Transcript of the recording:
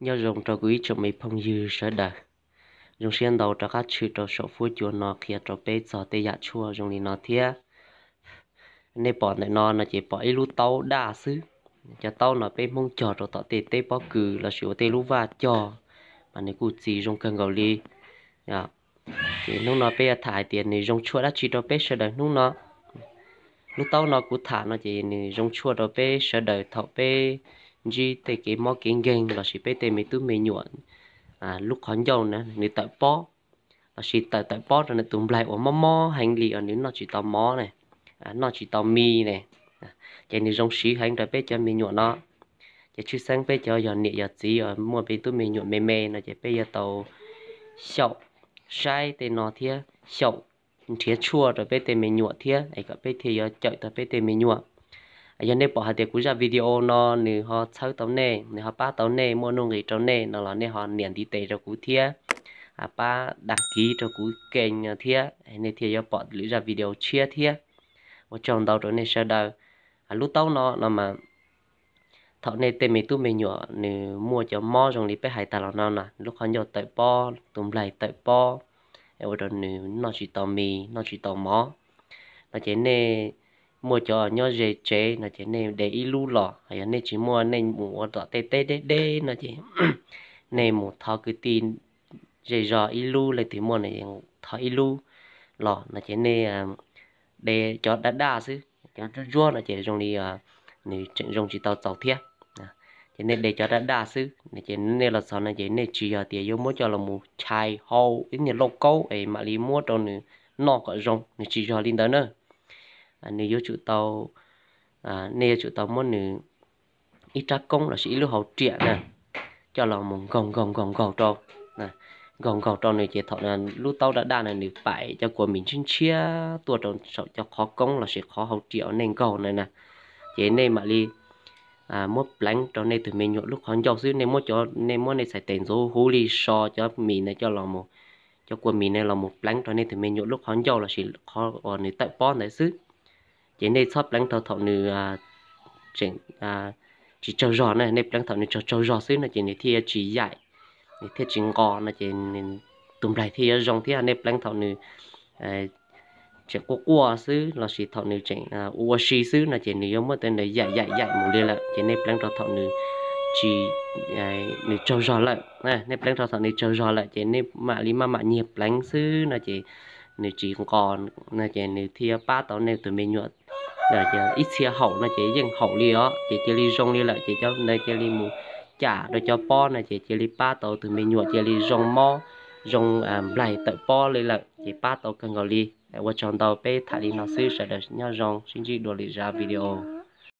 Nyob zoo rau kuv ib tsoom me phooj ywg sawv daws. Zoo siab ntau rov qab tshwm rau saum fuab cua no qhia rau peb txog tej yam tshuaj zoo li no thiab. Nej pom ntawm no no ces pom ib lub taub daj xwb. Cov taub no peb Hmoob cog rau tom tej teb pob kws lossis ua tej lub vaj cog, mas nws kuj txi zoo kawg nkaus li. Ces hnub no peb yuav tham hais tias nws zoo tshuaj dab tsi rau peb sawv daws hnub no. Lub taub no kuv tham no ces nws zoo tshuaj rau peb sawv daws thaum peb ntsib tej kev mob kev nkeeg lossis peb tej me tub me nyuam lub qhov ncauj na nws tawm pob, lossis tawm tawm pob rau nws tus nplaig uas mob mob heev li uas nws noj tsis tau mov ne, noj tsis tau mis ne, ces nws zoo siv heev rau peb cov me nyuam no. Ces tshwj xeeb peb cov yog niam yog txiv uas muaj peb tub me nyuam me me no ces peb yuav tau xyaum saib tej no thiab xyaum nrhiav tshuaj rau peb tej me nyuam thiab es kom peb thiaj yuav cawm tau peb tej me nyuam. Yog nej pom hais tias kuv zaj video no nws ho txhawb tau nej, nws ho pab tau nej, muaj nuj nqis rau nej no los nej ho nias ntiv tes rau kuv thiab, pab đăng ký rau kuv kênh thiab, nej thiaj yuav pom lwm zaj video tshiab thiab. Ua tsaug ntau rau nej sawv daws. Lub taub no no mas thaum nej tej me tub me nyuam nws muaj cov mob zoo li peb hais tag los no no, lub qhov ncauj tawm pob, tus nplaig tawm pob, ua rau nws noj tsis tau mis, noj tsis tau mov no ces nej muaj cov nyob ze tsev no ces nej de ib lub los, yog nej tsis muaj nej mus ua tom tej teb deb deb no ces nej mus thov kwv tij zej zog ib lub, leej twg muaj no thov ib lub los no ces nej de cov daj daj xwb, cov ntsuab ntsuab no ces zoo li nws tseem zoo tsis tau txaus thiab. Ces nej de cov daj daj xwb ces nej los txog no ces nej tsis yog tias yuav muab coj los mus chais hau ib niag lauj kaub es mam li muab rau nws noj kom zoo, nws tsis yog li ntawd na. Nws yuav tsum tau, nej yuav tsum tau muab nws ib rab koob lossis ib lub hau riam na coj los mus nkaug nkaug nkaug nkaug rau, nkaug nkaug rau nws ces thaum lub taub daj daj na nws paim cov kua mis ntshiab ntshiab tuaj rau saum cov qhov koob lossis qhov hau riam uas nej nkaug na na. Ces nej mam li muab pleev rau nej tus me nyuam lub qhov ncauj xwb, nej muab cov, nej muab nej txhais tes ntxuav huv huv li so cov mis na coj los, cov kua mis na los mus pleev rau nej tus me nyuam lub qhov ncauj lossis qhov uas nws tawm pob ntawd xwb. Ces nej txhob pleev rau thaum nws tseem tsis tsaug zog na, nej pleev thaum nws tsaug tsaug zog xwb no ces nws thiaj yuav tsis yaim, nws thiaj tsis nqos no ces tus nplaig thiaj yuav zoo thiab. Nej pleev thaum nws tseem quaj quaj xwb lossis thaum nws tseem ua ua si xwb no ces nws yuav muab tej ntawd yaim yaim yaim mus li lawm. Ces nej pleev rau thaum nws tsis, nws tsaug zog lawm, nej pleev rau thaum nws tsaug zog lawm ces nej mam li maj mam nyiag pleev xwb no ces nws tsis nqos no ces nws thiaj yuav pab tau nej tus me nyuam ib txhia haum no ces yeej haum li os, ces cia li zoo li lawm ces cov ntawd cia li mus cam rau cov pob no ces cia li pab tau tus me nyuam cia li zoo mob, zoo nplaig tawm pob li lawm ces pab tau kawg nkaus li. Ua tsaug ntau, peb tham li no xwb, sawv daws nyob zoo, sib ntsib dua lwm zaj video.